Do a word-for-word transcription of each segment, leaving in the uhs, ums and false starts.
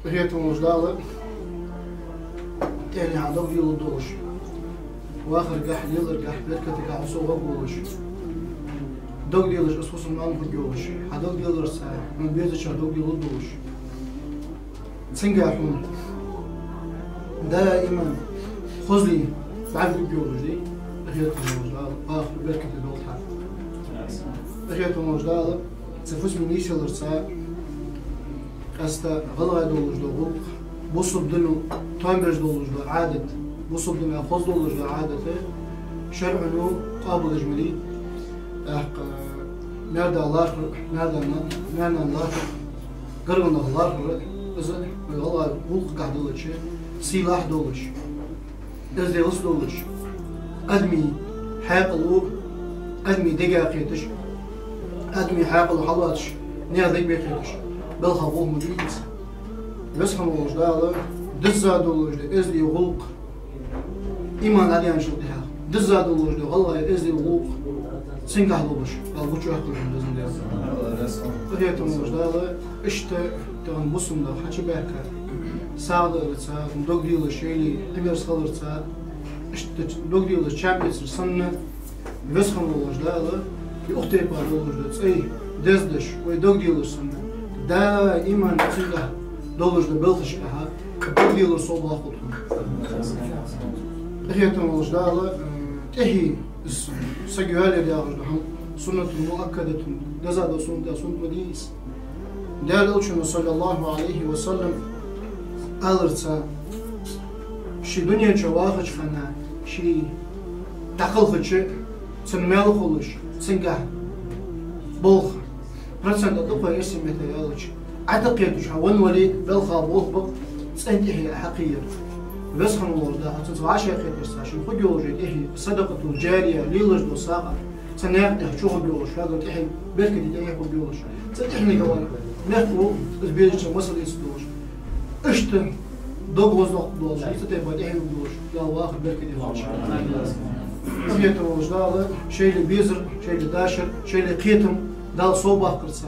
Къахетам волча Дала тӀехьенна хьа дог делургдолаш, вахаргахьа, леларгахьа, беркатагахьа со гӀоргволаш, дог делаш, аз хӀусамнана хургйолаш, хьа дог деларца хьона безачар дог делургдолаш. Цунгахьа хьона даим хоза дин бӀаргагургйолаш дий, къахетам волча Дала, вахар беркате долда хьа. Къахетам волча Дала цу фусаме нийсъяларца, къаьстта гӀалгӀай долаш дола гӀулакх, бусалба дино тоам беш долаш дола Ӏадат, бусалба дина хоза долаш дола Ӏадат, шарӀо къоабалдеш мара, тӀаккха маьр-да лархӀар, маьр-да на-, маьр-нана лархӀар, гаргара нах лархӀар, из вай гӀалгӀай гӀулакхагахьа долча сийлахь долаш, эздел долаш, адамий хьаькъал, адамий дега кхеташ, адамий хьаькъал хьалоацаш, наьха дега кхеташ, балха гӀулакх ма дий из. Веза хинна волча Дала дизза долаш да эздий гӀулакх, иман Ӏаденачул тӀехьагӀа дизза долаш да гӀалгӀай эздий гӀулакх, цунгахьа долаш, Дала гучайоаккхалба везан Даьла. Къахетам волча Дала иштта тахан бусалба нах хьачубаьхка, сагӀа дарца, дог делаш, шоайла Ӏимерза хиларца, иштта дог делаш чам эцар санна, Веза хинна волча Дала, из укх тайпара долаш да цӀай дездеш, вай дог делаш санна, даим цунгахьа долаш да балхашкахьа дог делар совбоаккхалба хьона. Къахетам волча Дала, э, тӀехье из саг йоалаяр яхаш да хӀама, суннатун муаккадатун, деза да суннат, суннат ма дий из. Даьла Элчано, саллаллахӀу Ӏалайхи ва саллам, аьларца, ше дунен чу вахача хана, ше дӀакхалхача, цун маьл хулаш, цунгахьа болх процент а дукха, эрсий меттала аьлча, Ӏа тӀакхеташ хьо венна вале, балха болх ба-кх цӀен тӀехье хьакхеяр. Веза хинна волча Дала, хьо цунца вӀашагӀкхетарца, шийна хургйолча тӀехье садакъатул-джария, лелаш дола сагӀа, цу наькъа тӀа чухургйолаш, шугара тӀехье беркате тӀехье хургйолаш, цу тӀехьенга вар мехко из безача масал эцаргдолаш. Иштта дог гӀоздоаккхаргдолаш, цу тайпара тӀехье хургдолаш, Дала вахар беркате долда. Къахетам волча Дала шоайла безар, шоайла дашар, шоайла кхетам Дала совбаккхарца,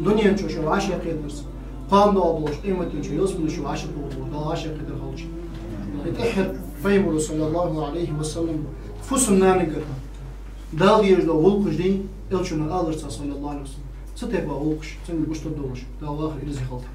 дунен чу шоаш вӀашагӀкхетарца, кхоана доагӀаш долча къематдийнахьа шоаш ялсмале чу вӀашагӀбоаларца Дала вӀашагӀкхетар хилда. Из тӀеххьара Пайхамаро, саллаллахӀу Ӏалайхи ва саллам, фусам-нанагара Дала дезаш дола гӀулакхаш дий, Элчано аьларца, саллаллахӀу Ӏалайхи ва саллам, цу тайпара гӀулакхаш цунга гучадаргдолаш, Дала вахар ираз хилда.